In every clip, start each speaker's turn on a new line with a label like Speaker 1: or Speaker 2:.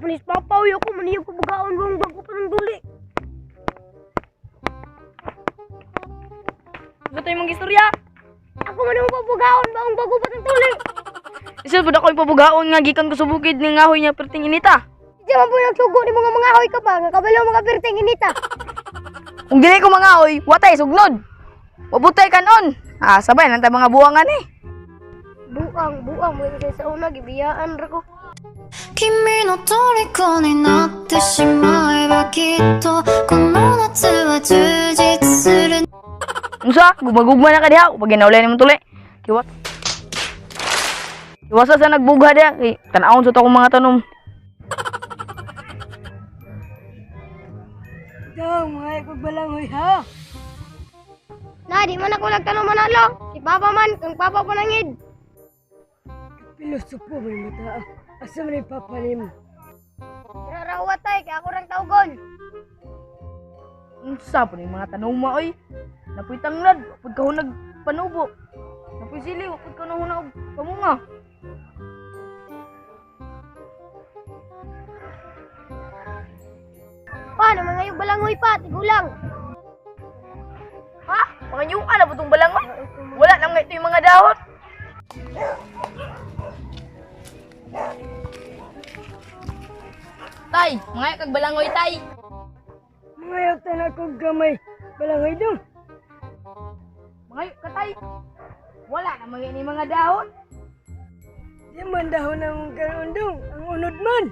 Speaker 1: Apo ni Papa, uy ako maniyog ko bugaon bang bago pa ng duli.
Speaker 2: Ba't tayo mong istorya?
Speaker 1: Ako man ang pabugaon bang bago pa ng duli.
Speaker 2: Isip po ako yung pabugaon nga gikan ko sa bukid nga ngahoy niya perting inita.
Speaker 1: Di man po nagsugo ni mga mga hoy ka pa nga kabalo mga perting inita.
Speaker 2: Kung dili ko mangahoy, watay sugnod. Wabutay kanon. Ah, sabay nang mga buwangan eh.
Speaker 1: Buang, buang mo sa una gibiyaan ra ko.
Speaker 3: 君の虜になってしまえばきっとこの夏は充実する
Speaker 2: Unsa? Gumagugma na ka diha. Pag ginaulay nimo tuli. Kiwas. Kiwasa sa nagbugha diha. Kay tan-awon sa to akong mga tanom.
Speaker 1: Dong, mga kog balangoy ha. Na, di man ako nagtanong manalo. Si Papa man, kang Papa panangid.
Speaker 4: Pilosopo may mata. Asa man yung papa nimo?
Speaker 1: Rarawat tay, kay ako rang tawgon.
Speaker 2: Unsa po ni mga tanom ma oy. Napoy tanglad, pag kahunag panubo. Napoy sili, pag kahunag pamunga.
Speaker 1: Pa, na mga yung balangoy pa, tigulang.
Speaker 2: Ha? Mga nyuka na po itong balangoy. Wala na nga ito yung mga dahon. Tay, mga kag balangoy tay.
Speaker 4: Mga yata na kog gamay. Balangoy dong.
Speaker 2: Mga ka tay. Wala na mga ini mga dahon.
Speaker 4: Di man dahon ang kanon dong. Ang unod man.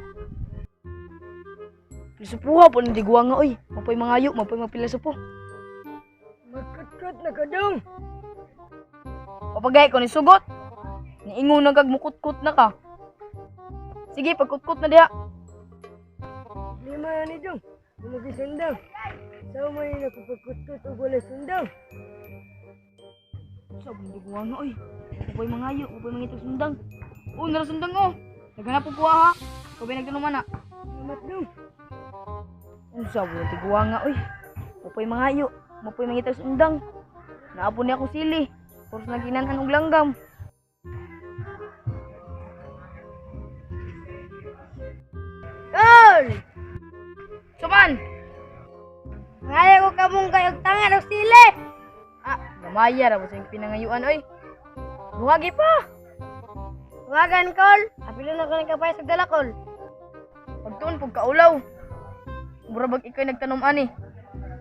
Speaker 2: Pilisupuha po ng digwa nga oy. Mapoy mangayo, mapoy magpilasupo.
Speaker 4: Magkutkot na ka dong.
Speaker 2: Papagay ko ni sugot. Niingon na kag mukutkot na ka. Sige, pagkutkot na diha.
Speaker 4: Lima ni dong. Lumagi sundang. Sa may nakapagkutkot og walay sundang.
Speaker 2: Sa bang digwa nga oy. Mapoy mangayo, mapoy mangitag sundang. Oh, nara sundang oh. Naghanap po po ha. Kabay nagtanom na.
Speaker 4: Salamat dong.
Speaker 2: Unsa mo tiguwa nga oy. Mapoy mangayo, mapoy mangitag sundang. Naapo niya ako sili. Puros naginan og langgam.
Speaker 1: Kol!
Speaker 2: Suman!
Speaker 1: Ngayon ko kamong kayog tangan og sili.
Speaker 2: Ah, gamaya ra po sa iyong pinangayuan oy. Buwagi pa.
Speaker 1: Wagan kol, apilo na ko ng kapay sa dala kol.
Speaker 2: Pagtuon pug kaulaw. Mura bag ikay nagtanom ani.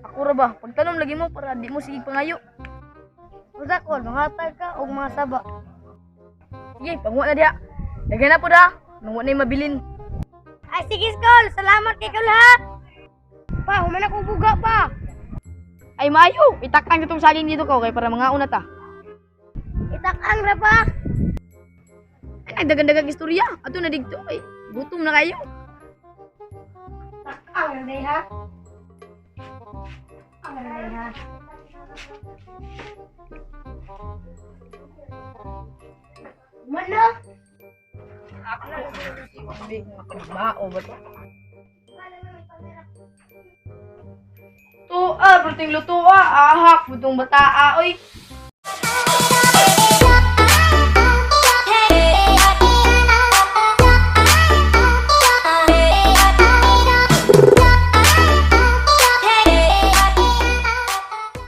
Speaker 2: Ako ra ba? Pagtanom lagi mo para di mo sige pangayo.
Speaker 1: Usa kol, mangatag ka og mga saba.
Speaker 2: Sige, panguha na diha. Daghan na po da. Nung na mabilin.
Speaker 1: Ay sige kol, salamat kay kol ha. Pa, human ako buga pa.
Speaker 2: Ay maayo, itakang itong saging dito ko kay para mga una ta.
Speaker 1: Itakang ra pa.
Speaker 2: Ay nagdagan-dagang istorya. Ato na digto ay gutom na kayo.
Speaker 1: Takang ra day ha. Ang ra day ha. Mana?
Speaker 2: Mao ba to? Tuwa, perting lutua, ahak, butong bataa, oy.